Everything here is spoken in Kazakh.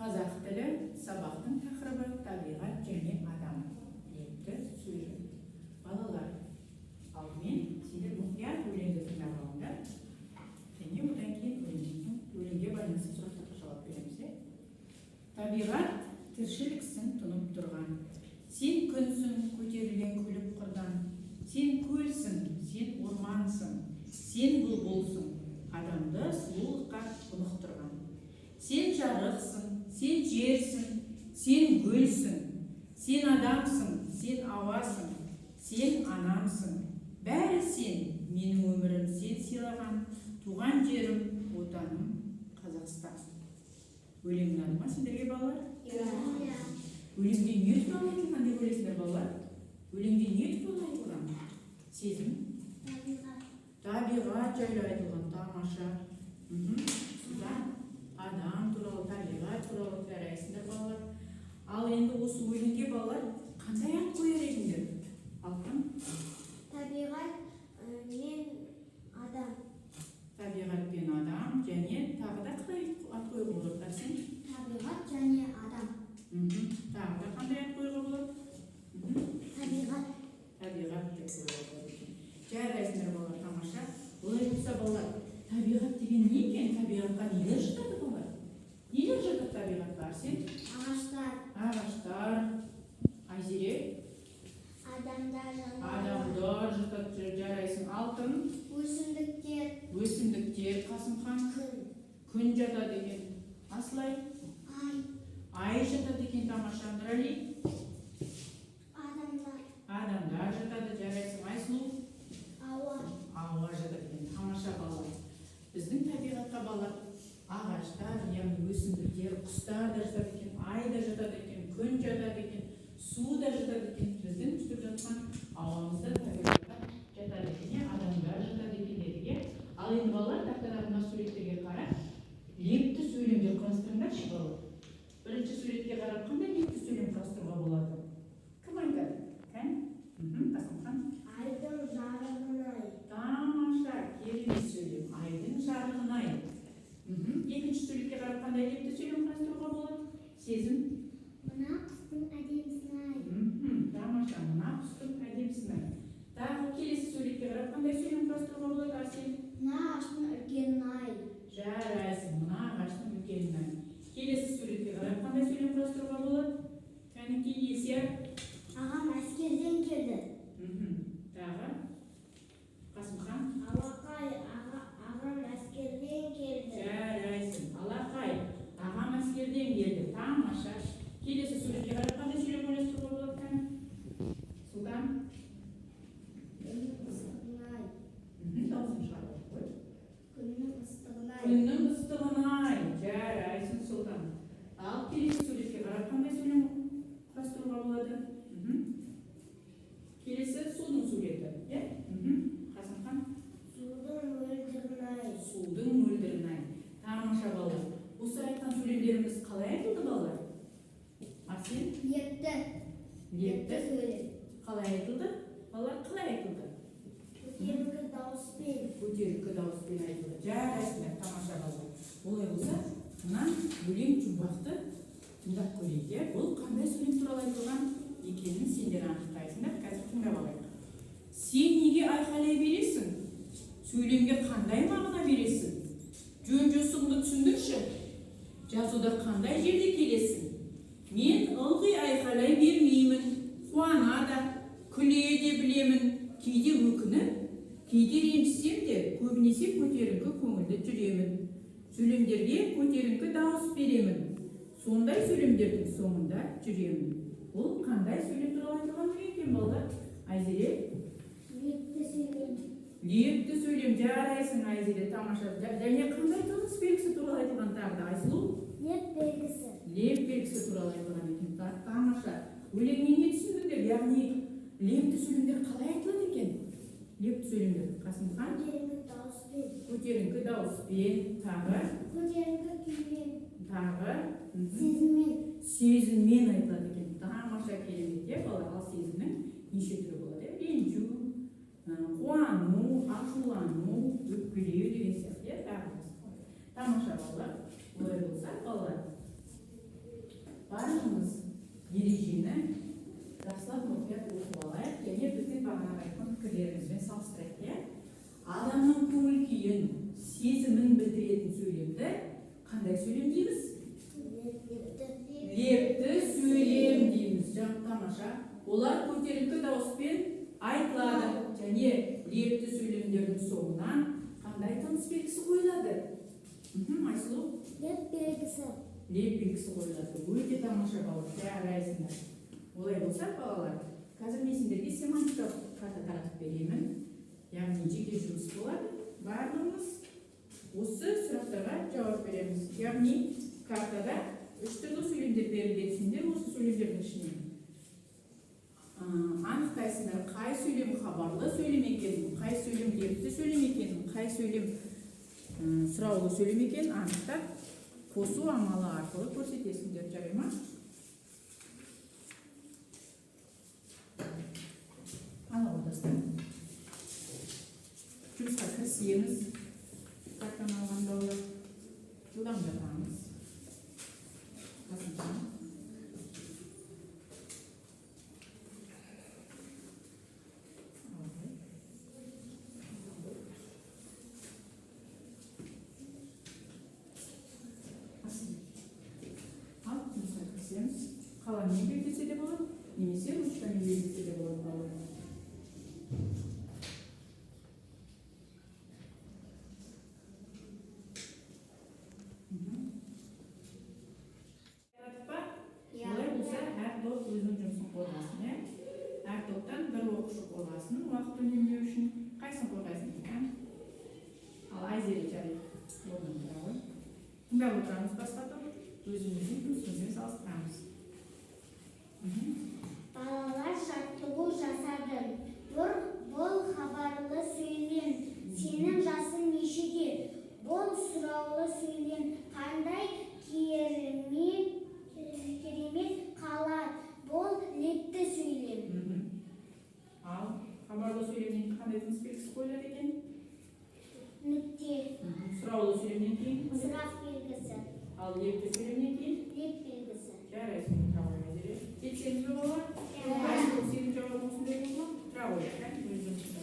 Қазақ тілі, сабақтың тақырыбы: табиғат және адам, лепті сөйлем. Балалар, алдымен сендер мұқият өлеңді тыңдап алыңдар және одан кейін өлеңге байланысты сұрақтарға жауап береміз, иә. Табиғат, тіршіліксің тұнып тұрған, сен күнсің көтерілген күліп қырдан. Сен көлсің, сен ормансың, сен бұлбұлсың, адамды сұлулыққа құнықтырған. Сен жарықсың, сен жерсің, сен гүлсің, сен адамсың, сен ауасың, сен анамсың. Бәрі сен, менің өмірім, сен сыйлаған туған жерім, отаным Қазақстан. Өлең ұнады ма сендерге, балалар? Иә. Өлеңде не туралы айтылған деп ойлайсыңдар, балалар? Өлеңде не туралы айтылған, Сезім? Табиғат. Табиғат жайлы айтылған, тамаша. Сұлтан, адам туралы, табиғат туралы. Жарайсыңдар, балалар. Ал енді осы өлеңге, балалар, қандай ат қояр едіңдер, Алтын? Табиғат мен адам. Табиғат пен адам. Және тағы да қалай ат қоюға болады, Арсен? Табиғат және адам. Тағы да қандай ат қоюға болады? Табиғат. Табиғат деп қоюға болады екен. Жарайсыңдар, балалар, тамаша. Олай болса, балалар, табиғат деген не екен? Табиғатқа нелер жатады, балалар? Нелер жатады табиғатқа, Арсен? Ағаштар. Ағаштар. Айзере? Адамдар, жануарлар. Адамдар жатады, жарайсың. Алтын? Өсімдіктер. Өсімдіктер. Қасымхан? Күн. Күн жатады екен. Асылай? Ай. Ай жатады екен, тамаша. Нұрәли? Адамдар. Адамдар жатады, жарайсың. Айсұлу? Ауа. Ауа жатады екен, тамаша, балалар. Біздің табиғатқа, балалар, ағаштар, яғни өсімдіктер, құстар да жатады екен, ай да жатады екен, күн жатады екен, су да жатады екен, біздің жұтып жатқан ауамыз да табиғатқа жатады екен, иә. Адамдар жатады екен дедік, иә. Ал енді, балалар, тақтадағы мына суреттерге қарап, лепті сөйлемдер құрастырыңдаршы, балалар. Бірінші суретке қарап, қандай лепті сөйлем құрастыруға болады? Кім айтады? Кән, Қасымхан. Айдың жарығын-ай. Тамаша, керемет сөйлем: айдың жарығын-ай. Екінші суретке қарап, қандай лепті сөйлем құрастыруға болады, Сезім? Мына құстың әдемісін-ай. Тамаша, мына құстың әдемісін-ай. Тағы келесі суретке қарап, қандай сөйлем құрастыруға болады, Арсен? Мына ағаштың үлкенін-ай. Жарайсың, мына ағаштың үлкенін-ай. Келесі суретке қарап, қандай сөйлем құрастыруға болады? Кәнекей, Есия. Ағам әскерден келді. Тағы, Қасымхан. Алақай, ағам әскерден келді. Жарайсың, алақай, ағам әскерден келді, тамаша. Келесі суретке қарап, қандай сөйлем ойластыруға болады, кәні, Сұлтан? Күннің ыстығын-ай. Дауысын шығарып қой. Күннің ыстығын-ай. Күннің ыстығын-ай, жарайсың, Сұлтан. Ал келесі суретке қарап, қандай сөйлем құрастыруға болады? Келесі судың суреті, иә. Қасымхан. Судың мөлдірін-ай. Судың мөлдірін-ай, тамаша, балалар. Осы айтқан сөйлемдеріміз қалай айтылды, балалар? Арсен? Лепті. Лепті. Сөйлем. Қалай айтылды, балалар, қалай айтылды? Көтеріңкі дауыспен. Көтеріңкі дауыспен айтылды, жарайсыңдар, тамаша, балалар. Олай болса, мына өлең жұмбақты тыңдап көрейік, иә. Бұл қандай сөйлем туралы айтылған екенін сендер анықтайсыңдар. Қазір тыңдап алайық. Сен неге айқайлай бересің? Сөйлемге қандай мағына бересің? Жөн жосығыңды түсіндірші. Жазуда қандай жерде келесің? Мен ылғи айқайлай бермеймін, қуана да, күле де білемін. Кейде өкініп, кейде ренжісем де, көбінесе көтеріңкі көңілді жүремін. Сөйлемдерге көтеріңкі дауыс беремін, сондай сөйлемдердің соңында жүремін. Бұл қандай сөйлем туралы айтылған өлең екен, балалар? Айзере? Лепті сөйлем. Лепті сөйлем, жарайсың, Айзере, тамаша. Және қандай тыныс белгісі туралы айтылған тағы да, Айсұлу? Леп белгісі. Леп белгісі туралы айтылған екен. Тамаша. Өлеңнен не түсіндіңдер? Яғни лепті сөйлемдер қалай айтылады екен, лепті сөйлемдер, Қасымхан? Көтеріңкі дауыспен. Көтеріңкі дауыспен. Тағы? Көтеріңкі күймен. Тағы? Сезіммен. Сезіммен айтылады екен, тамаша, керемет, иә, балалар. Ал сезімнің неше түрі болады, иә? Ренжу, қуану, ашулану, өкпелеу деген сияқты, иә, тағы басқа. Тамаша, балалар. Олай болса, балалар. сөйлем дейміз? Лепті. Лепті сөйлем дейміз. Тамаша. Олар көтеріңкі дауыспен айтылады және лепті сөйлемдердің соңынан қандай тыныс белгісі қойылады? Айсұлу? Леп белгісі. Леп белгісі қойылады. Өте тамаша, балалар, жарайсыңдар. Олай болса, балалар, қазір мен сендерге семантикалық карта таратып беремін. Яғни жеке жұмыс болады. Барлығымыз осы сұрақтарға жауап береміз. Яғни картада үш түрлі сөйлемдер берілген. Сендер осы сөйлемдердің ішінен анықтайсыңдар, қай сөйлем хабарлы сөйлем екенін, қай сөйлем лепті сөйлем екенін, қай сөйлем сұраулы сөйлем екенін анықтап, қосу амалы арқылы көрсетесіңдер. Жарай ма? Ала қолдастар, жұмысқа кірісеміз. Картаны алған балалар, жылдамдатамыз. Қасымжан. Алтай. Асыл. Ал жұмысқа кірісеміз. Қаламмен белгілесе де болады немесе ручкамен белгілесе де болады, балалар. Таратып па? Олай болса, әр топ өзінің жұмысын қорғасын, иә? Әр топтан бір оқушы қорғасын, уақыт үнемдеу үшін. Қайсысын қорғайсың екен? Ал, Айзере, жарайды, орнынан тұра ғой. Тыңдап отырамыз, басқа топ өзіміздің жұмысымызбен салыстырамыз. Балалар жаттығу жасады. Бұл хабарлы сөйлем. Сенің жасың нешеде? Бұл сұраулы сөйлем. Қандай керемет қала. Бұл лепті сөйлем. Ал хабарлы сөйлемнен кейін қандай тыныс белгісі қойылады екен? Нүкте. Сұраулы сөйлемнен кейін? Сұрақ белгісі. Ал лепті сөйлемнен кейін? Леп белгісі. Жарайсың, тұра ғой, Айзере. Келісеміз бе, балалар? Иә. Айсұлу, сенің жауабың осындай болды ма? Тұра ғой, кәне, өз жұмысыңды.